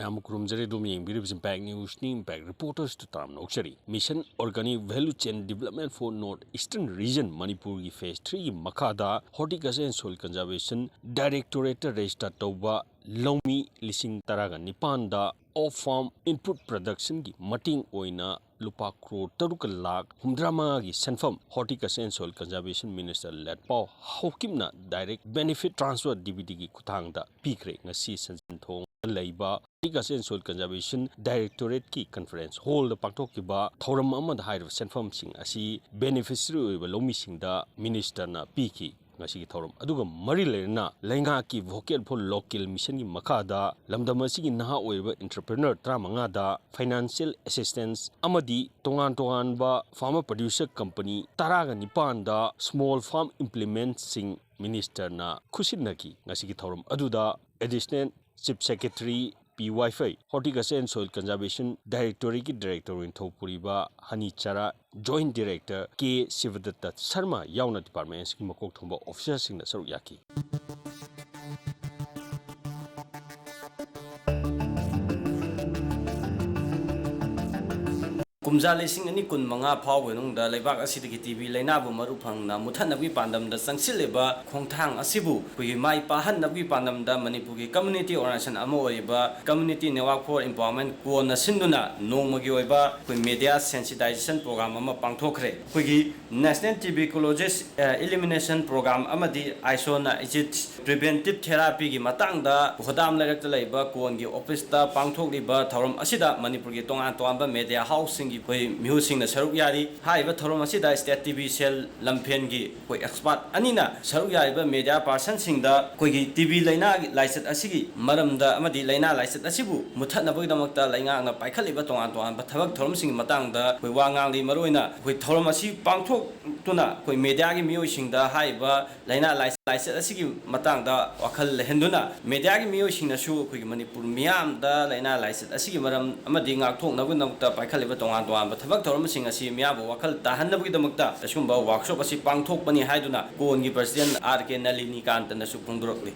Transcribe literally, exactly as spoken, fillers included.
ꯌꯥꯝ ꯈꯨꯔꯨꯝꯖꯔꯤ ꯑꯗꯣꯝꯅ ꯌꯦꯡꯕꯤꯔꯤꯕꯁꯤ Impact News ꯅꯤ꯫ Impact Reporters ꯇꯨ ꯇꯥꯝꯅ ꯑꯣꯛꯆꯔꯤ꯫ Mission Organic Value Chain Development for North Eastern Region ꯃꯅꯤꯄꯨꯔꯒꯤ phase three ꯒꯤ ꯃꯈꯥꯗ Horticulture and Soil Conservation Directorate ꯇ register ꯇꯧꯕ ꯂꯧꯃꯤ ꯂꯤꯁꯤꯡ ꯇꯔꯥꯒ ꯅꯤꯄꯥꯟꯗ off farm input production ꯒꯤ ꯃꯇꯦꯡ ꯑꯣꯏꯅ ꯂꯨꯄꯥ ꯀ꯭ꯔꯣꯔ ꯇꯔꯨꯛꯀ ꯂꯥꯈ ꯍꯨꯝꯗ꯭ꯔꯥ ꯃꯉꯥꯒꯤ ꯁꯦꯟꯐꯝ Horticulture and Soil Conservation Minister ꯂꯦꯠꯄꯥꯎ ꯍꯥꯎꯀꯤꯞꯅ direct benefit transfer D B T ꯒꯤ ꯈꯨꯠꯊꯥꯡꯗ ꯄꯤꯈ꯭ꯔꯦ꯫ ꯉꯁꯤ ꯁꯟꯖꯦꯟꯊꯣꯡꯗ ꯂꯩꯕ Horticulture and Soil Conservation Directorate ꯀꯤ conference hall ꯗ ꯄꯥꯡꯊꯣꯛꯈꯤꯕ ꯊꯧꯔꯝ ꯑꯃꯗ ꯍꯥꯏꯔꯤꯕ ꯁꯦꯟꯐꯝꯁꯤꯡ ꯑꯁꯤ beneficiary ꯑꯣꯏꯕ ꯂꯧꯃꯤꯁꯤꯡꯗ minister ꯅ ꯄꯤꯈꯤ꯫ ꯉꯁꯤꯒꯤ ꯊꯧꯔꯝ ꯑꯗꯨꯒ ꯃꯔꯤ ꯂꯩꯅꯅ ꯂꯩꯉꯥꯛꯀꯤ Vocal for Local Mission ꯒꯤ ꯃꯈꯥꯗ ꯂꯝꯗꯝ ꯑꯁꯤꯒꯤ ꯅꯍꯥ ꯑꯣꯏꯔꯤꯕ entrepreneur ꯇꯔꯥꯃꯉꯥꯗ financial assistance ꯑꯃꯗꯤ ꯇꯣꯉꯥꯟ ꯇꯣꯉꯥꯟꯕ farmer producer company ꯇꯔꯥꯒ ꯅꯤꯄꯥꯟꯗ small farm implement ꯁꯤꯡ minister ꯅ ꯈꯨꯠꯁꯤꯟꯅꯈꯤ꯫ ꯉꯁꯤꯒꯤ ꯊꯧꯔꯝ ꯑꯗꯨꯗ Additional Chief Secretary P Y F, Horticulture and Soil Conservation Directorate ꯀꯤ director ꯑꯣꯏꯅ ꯊꯧ ꯄꯨꯔꯤꯕ ꯍꯅꯤ ꯆꯔꯥ Joint Director K ꯁꯤꯕꯗꯠꯇ ꯁꯔꯃ ꯌꯥꯎꯅ department ꯑꯁꯤꯒꯤ ꯃꯀꯣꯛ ꯊꯣꯡꯕ officer ꯁꯤꯡꯅ ꯁꯔꯨꯛ ꯌꯥꯈꯤ꯫ ꯀꯨꯝꯖꯥ ꯂꯤꯁꯤꯡ ꯑꯅꯤ ꯀꯨꯟꯃꯉꯥ ꯐꯥꯎꯕꯒꯤ ꯃꯅꯨꯡꯗ ꯂꯩꯕꯥꯛ ꯑꯁꯤꯗꯒꯤ T B ꯂꯥꯏꯅꯥꯕꯨ ꯃꯔꯨ ꯐꯪꯅ ꯃꯨꯠꯊꯠꯅꯕꯒꯤ ꯄꯥꯟꯗꯝꯗ ꯆꯪꯁꯤꯜꯂꯤꯕ ꯈꯣꯡꯊꯥꯡ ꯑꯁꯤꯕꯨ ꯑꯩꯈꯣꯏꯒꯤ ꯃꯥꯏ ꯄꯥꯛꯍꯟꯅꯕꯒꯤ ꯄꯥꯟꯗꯝꯗ ꯃꯅꯤꯄꯨꯔꯒꯤ community organization ꯑꯃ ꯑꯣꯏꯔꯤꯕ Community Network for Empowerment, ꯀꯣꯟꯅ ꯁꯤꯟꯗꯨꯅ ꯅꯣꯡꯃꯒꯤ ꯑꯣꯏꯕ ꯑꯩꯈꯣꯏ media sensitization program ꯑꯃ ꯄꯥꯡꯊꯣꯛꯈ꯭ꯔꯦ꯫ ꯑꯩꯈꯣꯏꯒꯤ National Tuberculosis, ꯑ, Elimination Program ꯑꯃꯗꯤ Isoniazid Preventive Therapy ꯒꯤ ꯃꯇꯥꯡꯗ ꯍꯣꯗꯥꯝ ꯂꯩꯔꯛꯇ ꯂꯩꯕ ꯀꯣꯟꯒꯤ office ꯇ ꯄꯥꯡꯊꯣꯛꯂꯤꯕ ꯊꯧꯔꯝ ꯑꯁꯤꯗ ꯃꯅꯤꯄꯨꯔꯒꯤ ꯇꯣꯉꯥꯟ ꯇꯣꯉꯥꯟꯕ media house ꯁꯤꯡꯒꯤ ꯑꯩꯈꯣꯏ ꯃꯤꯍꯨꯠꯁꯤꯡꯅ ꯁꯔꯨꯛ ꯌꯥꯔꯤ꯫ ꯍꯥꯏꯔꯤꯕ ꯊꯧꯔꯝ ꯑꯁꯤꯗ State T B Cell ꯂꯝꯐꯦꯜꯒꯤ ꯑꯩꯈꯣꯏ expert ꯑꯅꯤꯅ ꯁꯔꯨꯛ ꯌꯥꯔꯤꯕ media person ꯁꯤꯡꯗ ꯑꯩꯈꯣꯏꯒꯤ T B ꯂꯥꯏꯅꯥꯒꯤ ꯂꯥꯏꯆꯠ ꯑꯁꯤꯒꯤ ꯃꯔꯝꯗ ꯑꯃꯗꯤ ꯂꯥꯏꯅꯥ ꯂꯥꯏꯆꯠ ꯑꯁꯤꯕꯨ ꯃꯨꯠꯊꯠꯅꯕꯒꯤꯗꯃꯛꯇ ꯂꯩꯉꯥꯛꯅ ꯄꯥꯏꯈꯠꯂꯤꯕ ꯇꯣꯉꯥꯟ ꯇꯣꯉꯥꯟꯕ ꯊꯕꯛ ꯊꯧꯔꯝꯁꯤꯡꯒꯤ ꯃꯇꯥꯡꯗ ꯑꯩꯈꯣꯏ ꯋꯥ ꯉꯥꯡꯂꯤ꯫ ꯃꯔꯨꯑꯣꯏꯅ ꯑꯩꯈꯣꯏ ꯊꯧꯔꯝ ꯑꯁꯤ ꯄꯥꯡꯊꯣꯛꯇꯨꯅ ꯑꯩꯈꯣꯏ media ꯒꯤ ꯃꯤꯑꯣꯏꯁꯤꯡꯗ ꯍꯥꯏꯔꯤꯕ ꯂꯥꯏꯅꯥ ꯂꯥꯏ-, ꯂꯥꯏꯆꯠ ꯑꯁꯤꯒꯤ ꯃꯇꯥꯡꯗ ꯋꯥꯈꯜ ꯂꯩꯍꯟꯗꯨꯅ media ꯒꯤ ꯃꯤꯑꯣꯏꯁꯤꯡꯅꯁꯨ ꯑꯩꯈꯣꯏꯒꯤ ꯃꯅꯤꯄꯨꯔ ꯃꯤꯌꯥꯝꯗ ꯂꯥꯏꯅꯥ ꯂꯥꯏꯆꯠ ꯑꯁꯤꯒꯤ ꯃꯔꯝ ꯑꯃꯗꯤ ꯉꯥꯛꯊꯣꯛꯅꯕꯒꯤꯗꯃꯛꯇ ꯄꯥꯏꯈꯠꯂꯤꯕ ꯇꯣꯉꯥꯟ ꯇꯣꯉꯥꯟꯕ ꯊꯕꯛ ꯊꯧꯔꯝꯁꯤꯡ ꯑꯁꯤ ꯃꯤꯌꯥꯝꯕꯨ ꯋꯥꯈꯜ ꯇꯥꯍꯟꯅꯕꯒꯤꯗꯃꯛꯇ ꯑꯁꯤꯒꯨꯝꯕ workshop ꯑꯁꯤ ꯄꯥꯡꯊꯣꯛꯄꯅꯤ ꯍꯥꯏꯗꯨꯅ ꯀꯣꯟꯒꯤ president R K ꯅꯂꯤꯅꯤꯀꯥꯟꯇꯅꯁꯨ ꯐꯣꯡꯗꯣꯔꯛꯂꯤ꯫